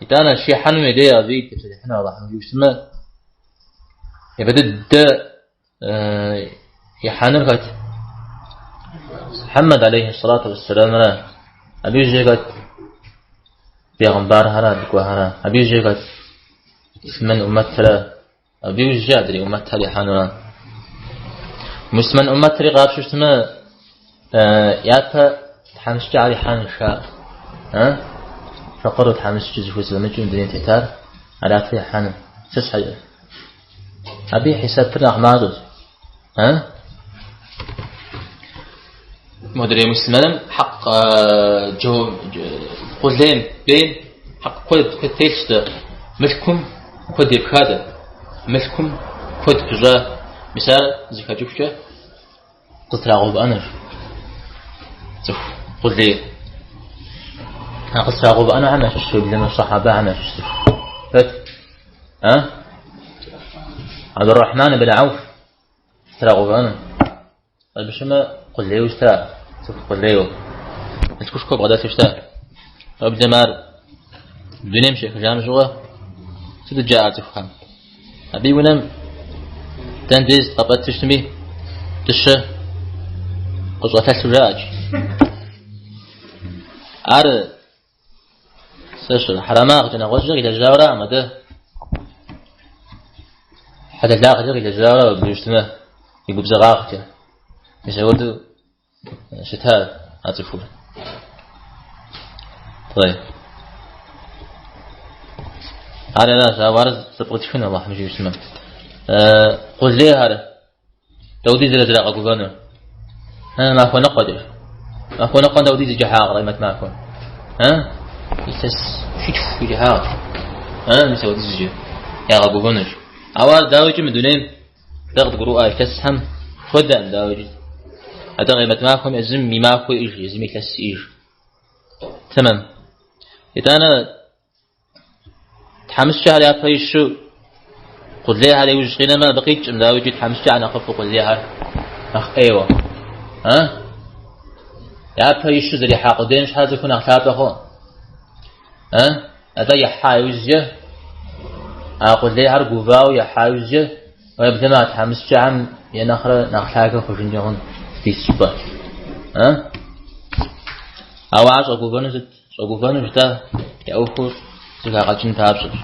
Итӏанэ щихьэнум и дей абы тепсэлъыхьыну Алыхьым жиӏэу щытмэ, япэ дыдэ ихьэнур хэт? Мухьэммэд алейхи сэлату уэсселамра, абы иужькӏэ хэт? Бегъымбархэрэ, лӏыкӏуэхэрэ, абы иужькӏэ хэт? Муслъымэн уммэтра, абы иужькӏэ адрей уммэтхэр ихьэнура. Муслъымэн уммэтри къапщтэу щытмэ, япэ тхьэмыщкӏэхэр ихьэнущ, жаӏэ. Факъырэу тхьэмыщкӏэ зыхузэфӏэмыкӏыу дунейм тетар, ар япэ ихьэну. Сыт щхьэкӏэ? Абы и хьисэпыр нэхъ мащӏэщ. Модрей муслъымэным хьэкъ къулейм, бейм хьэкъ куэд куэд телъщ дэ. Мылъкум куэд епха дэ. Мылъкум куэд пыщӏа. Мис ар зэхэкӏыхукӏэ къызэтрагъэувыӏэнущ цӏыху къулейр. А къызэтрагъэувыӏэнухэм ящыщ уеблэмэ сэхьабэхэм ящыщ цӏыху. Хэт? А? Абдуррахьман ибн Ауф къызэтрагъэувыӏэну. Абы щымэ къулейуэ щыта, цӏыху къулейуэ. Мылъкушхуэ бгъэдэлъу щыта. Уеблэмэ ар дунейм щехыжам щыгъуэ сытыт жаӏэр цӏыхухэм? Абы и унэм дэн деж къэпӏэту щытми, дыщэ къыщӏэлъэлъу жаӏэкӏ. Ар сэ сщӏэрэ, хьэрэмагъкӏэ нэгъуэщӏкӏэ къилэжьауэраӏым, атӏэ хьэлэлагъкӏэ къилэжьауэра абы щытмэ, и губзыгъагъкӏэ. Мис апхуэдэу щыта а цӏыхур. Тӏей. Ар аращ, ауэ ар зэпкърытхын Алыхьым жиӏэу щытмэ. Къулейхэр дауэдиз зэрагъэгувэнур? Махуэ ныкъуэкӏэ. Махуэ ныкъуэм дауэдиз и кӏыхьагъыр къемэт махуэм? Илъэс щитху и кӏыхьагъщ. Мис апхуэдизкӏэ ягъэгувэнущ. Ауэ ар дауикӏи мы дунейм Дэ къыдгурыӏуа илъэсхэм хуэдэкъым, дауикӏи. Атӏэ къемэт махуэм езым и махуэ иӏэж, езым илъэс иӏэж. Тэмэм. Итӏанэ тхьэмыщкӏэхэр япэ ищу къулейхэр иужь къинэмэ, абы къикӏкъым, дауикӏи тхьэмыщкӏэхэр нэхъыфӏу къулейхэр нэхъ ӏейуэ. А? Япэ ищу зэрихьа къудейм щхьэ цӏыхур нэхъ лъапӏэ хъу. А? Атӏэ ихьа иужькӏэ, а къулейхэр гувауэ ихьа иужькӏэ, уеблэмэ а тхьэмыщкӏэхэм я нэхърэ нэхъ лъагэ хъужынкӏэ хъун здис щӏыпӏэр. А? Ауэ ар щӏэгувэну сыт? Щӏэгувэну жытӏа я ӏуэхур зэхагъэкӏын папщӏэщ.